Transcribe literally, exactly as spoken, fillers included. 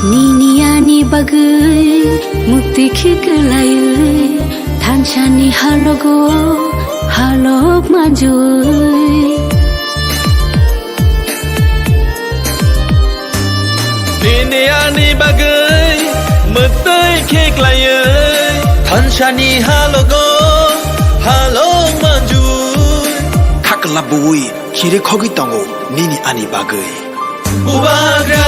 Nini ani bagwi mukti khiklaiwi thansani halogo halok manjui. Nini ani bagwi mukti khiklaiwi thansani halogo halok manjui. Khakla bui khiri khogwi tongo nini ani bagwi. Bubagra